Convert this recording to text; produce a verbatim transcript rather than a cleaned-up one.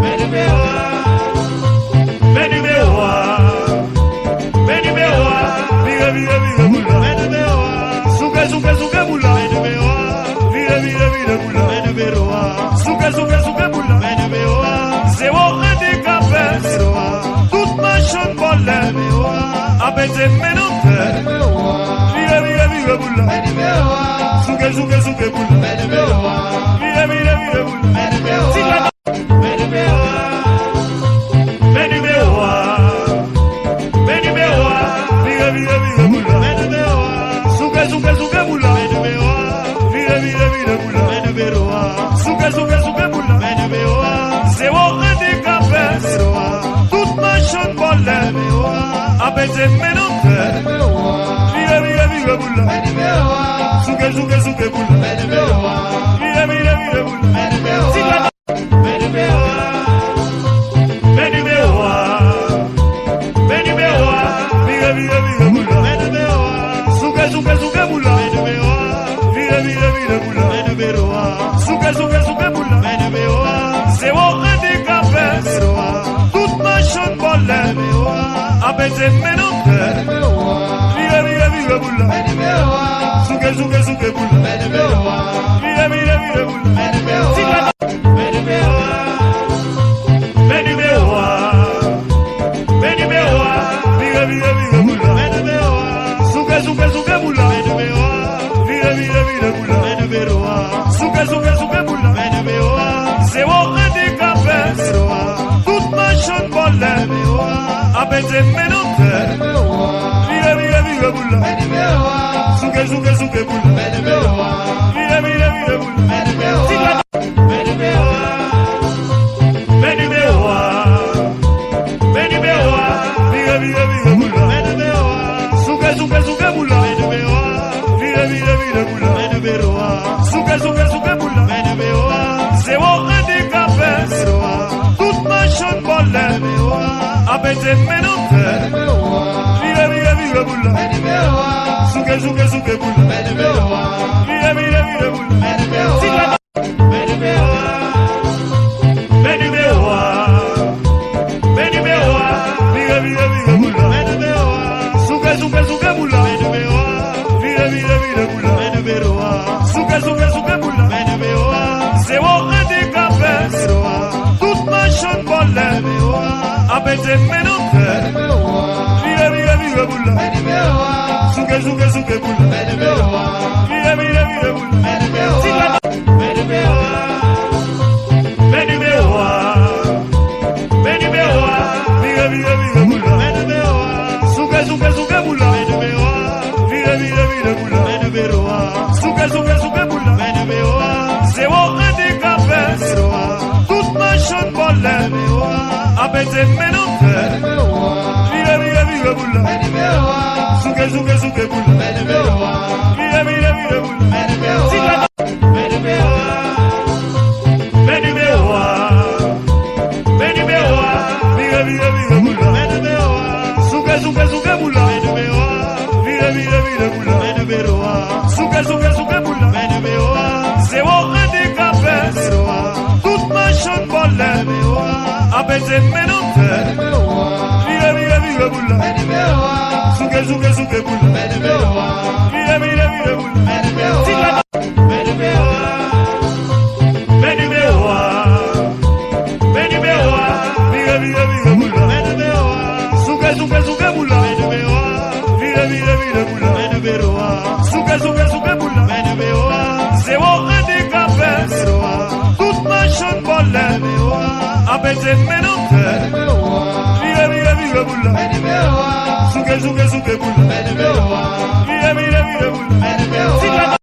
Men nimewo a. Men nimewo a. Men nimewo a. Vire, vire, vire boul la. Men nimewo a. Souke, souke, souke boul la. Men nimewo a. Vire, vire, vire boul la. Men nimewo a. Souke, souke, souke boul la. Men nimewo a. Zewo andikape. Nimewo a. Tout machann vòlè. Nimewo a. Ap peze men nan fè. Nimewo a. Vire, vire, vire boul la. Men nimewo a. Souke, souke, souke boul la. Men nimewo a. Vire, vire, vire boul la. Men nimewo a. Ti grenn Men nimewo a. Men nimewo a. Men nimewo a. Vire, vire, vire boul la. Men nimewo a. Souke, souke, souke boul la. Men nimewo a. Vire, vire, vire boul la. Men nimewo a. Souke, souke, souke boul la. Men nimewo a. Zewo andikape. Nimewo a. Tout machann vòlè. Nimewo a. Ap peze men nan fè. Nimewo a. Vire, vire, vire boul la. Men nimewo a. Souke, souke, souke boul la. Men nimewo a. Vire, vire, vire boul la. Men nimewo a. Ti grenn Men nimewo a. Men nimewo a. Men nimewo a. Vire, vire, vire boul la. Men nimewo a. Souke, souke, souke boul la. Men nimewo a. Vire, vire, vire boul la. Men nimewo a. Souke, souke, souke boul la. Men nimewo a. Zewo andikape. Nimewo a. Tout machann vòlè. Nimewo a. Ap peze men nan fè. Nimewo a. Vire, vire, vire boul la. Men nimewo a. Souke, souke, souke boul la. Men nimewo a. Vire, vire, vire boul la. Men nimewo a. Ti grenn Men nimewo a. Men nimewo a. Men nimewo a. Vire, vire, vire boul la. Men nimewo a. Souke, souke, souke boul la. Men nimewo a. Vire, vire, vire boul la. Men nimewo a. Souke, souke, souke boul la. Men nimewo a. Zewo andikape. Nimewo a. Tout machann vòlè. Nimewo a. Ap peze men nan fè. Nimewo a. Vire, vire, vire boul la. Men nimewo a. Souke, souke, souke boul la. Men nimewo a. Vire, vire, vire boul la. Men nimewo a. Ti grenn Men nimewo a. Men nimewo a. Men nimewo a. Vire, vire, vire boul la. Men nimewo a. Souke, souke, souke boul la. Men nimewo a. Vire, vire, vire boul la. Men nimewo a. Souke, souke, souke boul la. Men nimewo a. Zewo andikape. Nimewo a. Tout machann vòlè. Nimewo a. Ap peze men nan fè. Nimewo a. Vire, vire, vire boul la. Men nimewo a. Souke, souke, souke boul la. Men nimewo a. Vire, vire, vire boul la. Men nimewo a. Ti grenn Men nimewo a. Men nimewo a. Men nimewo a. Vire, vire, vire boul la. Men nimewo a. Souke, souke, souke boul la. Men nimewo a. Vire, vire, vire boul la. Men nimewo a. Souke, souke, souke boul la. Men nimewo a. Zewo andikape. Nimewo a. Tout machann vòlè. Nimewo a. Ap peze men nan fè. Nimewo a. Vire, vire, vire boul la. Men nimewo a. Souke, souke, souke boul la. Men nimewo a. Vire, vire, vire boul la. Men nimewo a. Ti grenn Men nimewo a. Men nimewo a. Men nimewo a. Vire, vire, vire boul la. Men nimewo a. Souke, souke, souke boul la. Men nimewo a. Vire, vire, vire boul la. Men nimewo a. Souke, souke, souke boul la. Men nimewo a. Zewo andikape. Nimewo a. Tout machann vòlè. Nimewo a. Ap peze men nan fè. Nimewo a. Vire, vire, vire boul la. Men nimewo a. Souke, souke, souke boul la. Men nimewo a. Vire, vire, vire boul la. Men nimewo a. Ti grenn Men nimewo a. Men nimewo a. Men nimewo a. Vire, vire, vire boul la. Men nimewo a. Souke, souke, souke boul la. Men nimewo a. Vire, vire, vire boul la. Men nimewo a. Souke, souke, souke boul la. Men nimewo a. Zewo andikape. Nimewo a. Tout machann vòlè. Nimewo a. Ap peze men nan fè. Nimewo a. Vire, vire, vire boul la. Men nimewo a. Souke, souke, souke boul la. Men nimewo a. Vire, vire, vire boul la. Men nimewo a. Ti grenn Men nimewo a. Men nimewo a. Men nimewo a. Vire, vire, vire boul la. Men nimewo a. Souke, souke, souke boul la. Men nimewo a. Vire, vire, vire boul la. Men nimewo a. Souke, souke, souke boul la. Men nimewo a. Zewo andikape. Nimewo a. Tout machann vòlè. Nimewo a. Ap peze men nan fè. Nimewo a. Vire, vire, vire boul la. Men nimewo a. Souke, souke, souke boul la. Men nimewo a. Vire, vire, vire boul la. Men nimewo a. Ti grenn